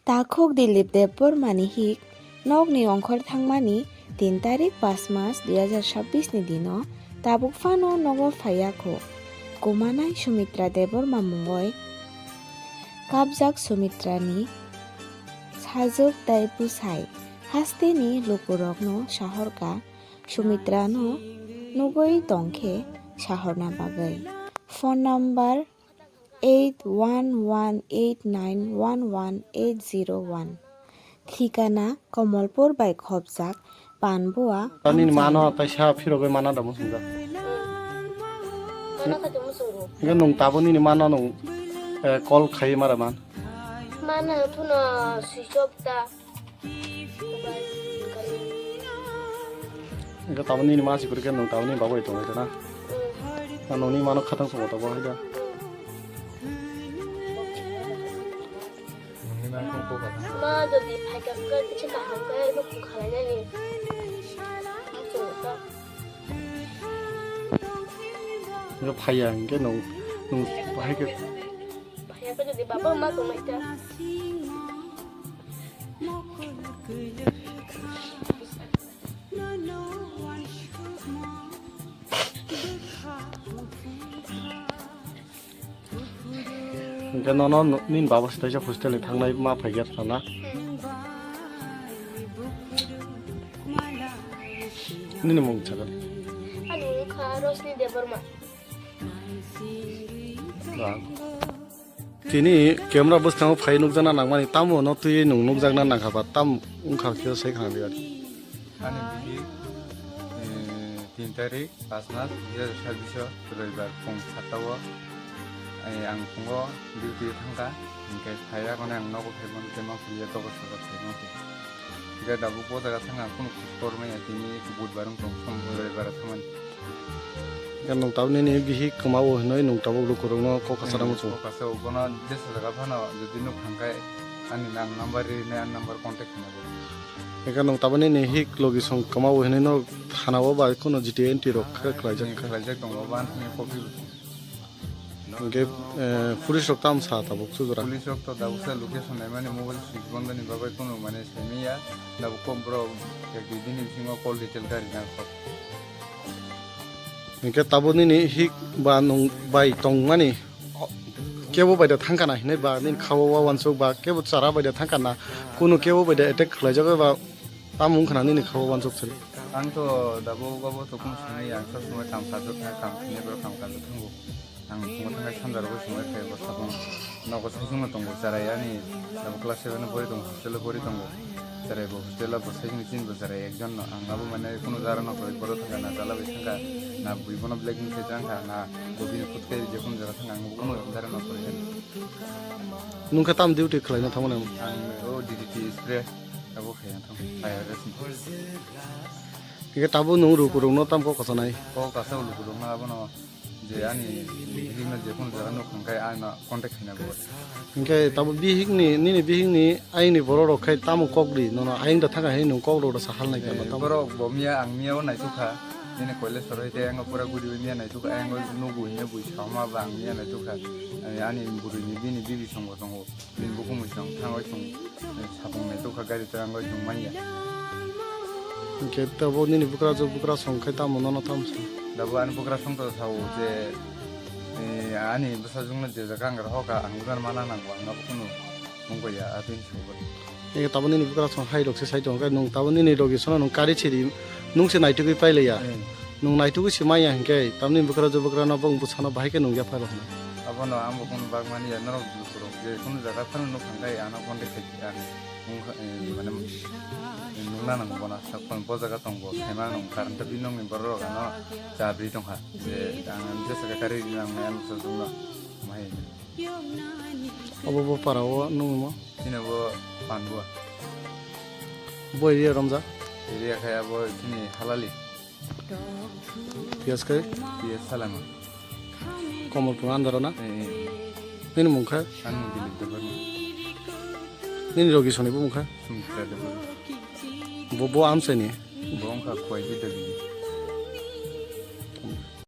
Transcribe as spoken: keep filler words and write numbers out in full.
Takhuk Dilip Debbarmani hik nokni ongkhor thangmani tin tarik pas mas dui hazar sabbish ni dino tabuk phano nogo phaiya kho. Kumanai Sumitra Debbarma mungoi kapjak Sumitrani sajwk tei bwsai hasteni lukurokno sahorkha Sumitrano nugwi tongkhe sahorna bagwi. Phone number eight one one eight nine one one eight zero one. Thikana Komolpur bai khopjak Panbua. Ani mano taisa phirogwi mana da musungjak. Mano kha tong musungo. Nge nung tabo nini mano nung, eh, call khai mara man. Mana phuno switch off ta. Nge tabo nini ma sikuri ke nung tabo nini babo itong ito na. Na nung ni mano khatang sobo tabo haida. Ma jodi phaikha khe kisa kaham khe ino khum khalainani. Ino phaiya hinkhe nung, nung bahai khe. Phaiya khe jodi baba ma tongmai ta. Hingke nono nini baba se teisa hostel ni thangnai ma phaikhe sana. Nini mung sakha. Ani mung kha Rosni Debbarma. Ba. Tini camera bwskango phai nukjakna nangmani tamo no twi nung nukjakna nangkha ba tam wngkha khe sai khna liya. Ani bihik, eh, tin tarik, pas mas, dui hazar sabbish o, roibar, phung satta o, eh, ang phungo duty thangkha, hinkhe phaiya khone ang nogo phaimani tei ma phaiya dogo sogo phaimani. Hinkhe dabuk bo jaga thangkha, ang kunu khobor manya, tini budbar wng tong, som roibar thangmani. Hinkhe nung tabuk nini bihik kwma o hinwi nung tabuk lukurokno kok kwcharo muchungo. Kok kwcharo bono jesa jaga phano jodi nuk thangkhe ani nang number rinai, ani number contact khainai bo. Eka nung tabani ni hik logi song kwma bo hinui no thana o bai kheno G T A entry rok khe khlaijak kha. Khlaijak tongo, ban thani copy bo. Hingke, eh, police rok tam sa tabuk sujura. Police rok to dabuk sa location naimani mobile switch bondo ni bagwi kheno mane saimanya. Dabuk kok borok ek dui din ni bisingo call detail gari nang kok. Hingke tabuk nini hik ba nung bai tongmani kebo bai da thangkana hinui ba nini kha o wansuk ba kebo chara bai da thangkana kunu kebo bai da attack khlaijak ba tamo wngkha na nini kha o wansuk se. Ang to dabuk obo to kunu simi ang sob somoi kam kajo kha, kam khainai borok kam kajo thango. Ang phungo thangkhe sanja rogo songwi khe bo sabung nogo saichungno tongo, cherai ani abo class seven o pori tongo, hostel o pori tongo, cherai bo hostel o bo saichung chini bo cherai ekjon no, ang abo mane kunu jara no kwrwi, boro thangkha na jala bai thangkha, na bui bono blackmail khai thangkha, na bo bini khut khe je kunu jaga thangkha, ang bo kunu jara no kwrwi ani. Nung khe tam duty khlaina thangmani? Ang o D D T spray abo khaina thang, fire arrest ni. Hingke tabuk nung lukurokno tam kok kwchanai? Kok kwchao lukurokno abono. Je ani bihikno je kunu jaga nuk hwnkhe ano contact khaina bo. Hingke tabuk bihikni, nini bihikni ayangni borok rok khai tamo kok ri, nono ayang da thangkha hinwi nwng kok rok rw sa halnai khe Eh, tamo. Borok bo miya ang miya o naithok kha, nini koile soroi tei ang pura guri miya naithok kha, ayang o nugu hinya bui sama ba ang miya naithok kha. Eh, ani bwrwini bini bibi song bo tongo. Bini bukhuk mui song thangwi song, eh, sapung naithok kha gari twrangwi song manya. Hingke tabuk nini bukrajwk bukra song khai tamo nono tamo sa? Tabuk ani bukrajwk to sao je, eh, ani bwsajwkno je jaga ang rohor kha ang bujar mana nango ang abo kunu mungkha ya atwini song. Hingke tabuk nini bukrajwk song hai rok se sai tongo khe nwng tabuk nini logi sono nwng kari siri nwng se naitugwi pailaiya. Eh. Nwng naitugwi se manya hingke tabuk nini bukrajwk bukrano bong bwsano bahai khe nungya phai rok hwnwi. Abono ang bo kunu bak mani ya norok. Borok je kunu jaga phano nuk thangkhe ano contact khai ang wngkha, eh, mane, eh, nukna nango bono sak phano bo jaga tongo khaima nung current bini nokni borok rok ano cha bri tongkha je ang jesa khe kari rina ang maya nuksa jongno mai. Obo bo para o nung mo? Chini bo Panbua. Bo area romja? Area khe abo chini Halali. P S kai? P S Salama. Komolpur under o na? Eh, eh. Nini mung kha? Ani mung Dilip Debbarma. Nini logi soni bo mung kha? Sumitra Debbarma. Bo, bo amsai ni? Bo wngkha Khowai Bidya Bidi.